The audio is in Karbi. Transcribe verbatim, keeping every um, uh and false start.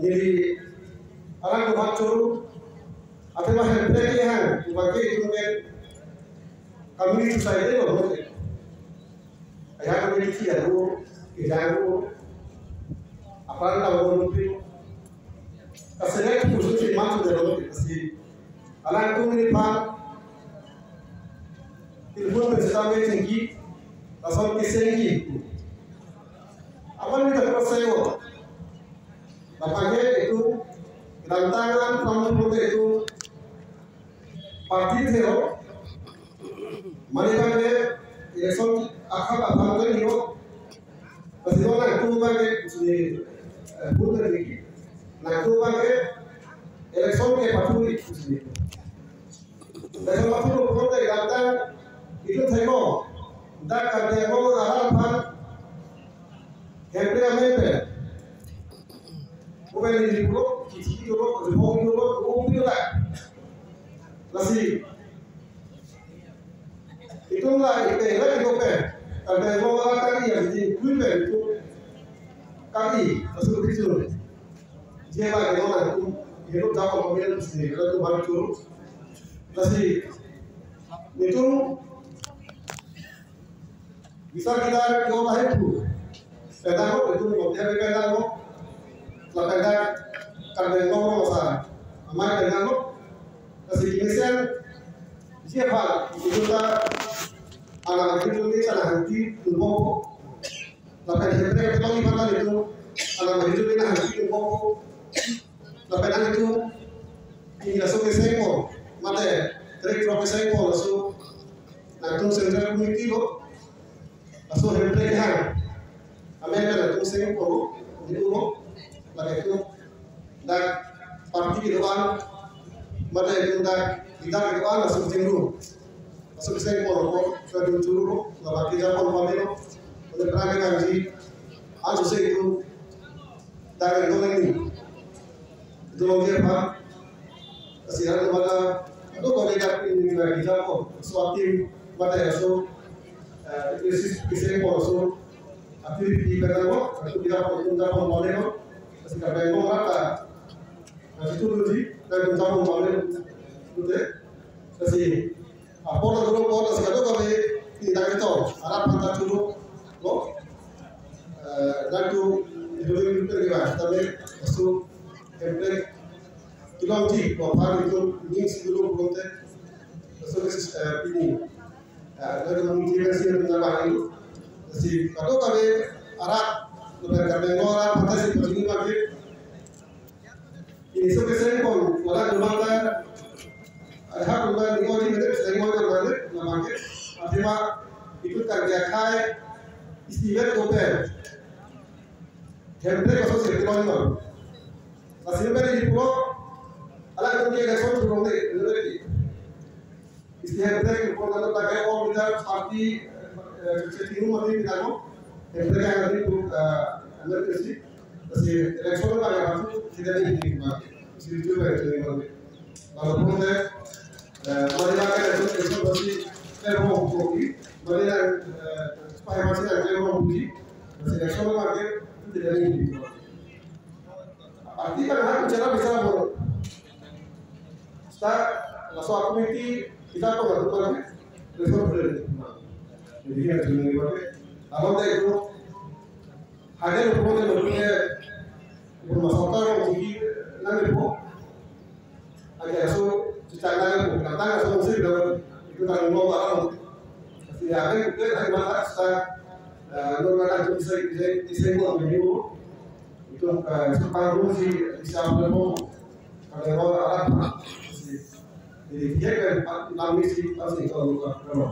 Neli alang kemat choro, athema hemprek kehang, bangke itum ke kami society lo, no? Ayang kami si adu, kejang adu, apran tang adu, kasenek khusus si masuk dalam, si alangtum neliphan telepon pen sitame chingki, lason kesengki. Aman kita terus sewa. Bapaknya itu, kedamtang an, kamu itu, party theo. Mane bangke, election akhap akhap ke nio. Pasi do nangtum bangke, sini, eh, booth ke niki. Nangtum bangke, election ke pathu sini. Election pathu lo, kote kedamtang, itum thai mo. Dak Karbi Anglong arat aphan, hemprek amen pen. Open di pulo, kichi pulo, ribong pulo, o pulo la. Lasi. Itum la, ite la, ito pen. Karbi Anglong la kali ya, di kui pen, itu. Kali, masuk ke situ. Dia la, dia la, itu. Dia la, jawab komen sini, kalau tu baru turun. Lasi. Itu. Bisa kita ke orang lain tu. Pedak lo, itu lo, dia pedak lo. Lapen dak, Karbi Anglong lo sa. Amai pedak lo. Lasi kemesen, siapa? Itu ta, anak itu ni sana henti, tumpok. Lapen hemprek itu ni mata itu, anak itu ni henti, tumpok. Lapen an itu, ini laso kesengpo, mate, trek trok kesengpo, laso, nangtum central committee lo, laso hemprek kehang. Amen kan nangtum sengpo lo, ini lo, lake itu, dak party kedo-an, mate itu dak, dak kedo-an, laso sengpo. Laso kesengpo lo, ko, kedun churu lo, lapen kejapon pamelo, oleh perang kangji, an sose itu, dak kedo ini. Itu lo dia, Pak. Kasi ano mata, ano ko dia ini na kita ko. So atim mata ya so, eh, isi isi ko so. Atim di kita ko, itu dia ko, itu dia ko, mau ko. Kasi Karbi Anglong rata. Kasi itu dulu di, dan kita ko mau ko. Itu deh. Kasi apor ta dulu apor, kasi kado kami ini dak itu, arat aphan ta churu lo. Eh, dak tu, itu yang kita kira, tapi so, hemprek, tulangji, aphan itu, ini si dulu pulote, so, eh, ini. Eh, dak tu mungkin masih ada nambah ini. Si, kado kami arat, lapen Karbi Anglong arat, aphan ta si pajini lagi. Ini so kesengpon, wala dumata, ada hak dumata, ini ko di mete, sengpon yang mana, na pakai, athema, itu kerja kai, istilah open. Hemprek masuk sirkulon lo. Lasi hemprek di pulo, ala itu dia election turun deh, bener deh. Istilah hemprek, kalau kita pakai all kita party, eh, eh, chatting room mati kita mau. Hemprek yang nanti, eh, emergency. Kasi election lo pakai waktu, kita ini, ini, ini. Kasi itu pakai, itu pakai. Walaupun deh, eh, mari pakai election, election pasti, eh, mau, mau, mari yang, eh, pakai masih yang, eh, mau, mau, kasi election lo pakai, itu tidak ini, ini. Party kan harus bicara, bicara, bro. Kita laso committee kita ko lakukan, resolve boleh. Jadi ya, jadi boleh. Kalau tak itu, hanya lo boleh, lo boleh, lo masuk orang tinggi, nanti po. Aja so, cecak nanti po. Datang laso sih, itu tanggung jawab. Jadi apa itu, hari mata kita, eh, lo nanti bisa, bisa, bisa buat video. Itu, eh, separuh si, si apa pun, kalau orang Arab, si, jadi dia kan, lami si, pasti kalau bukan, kalau.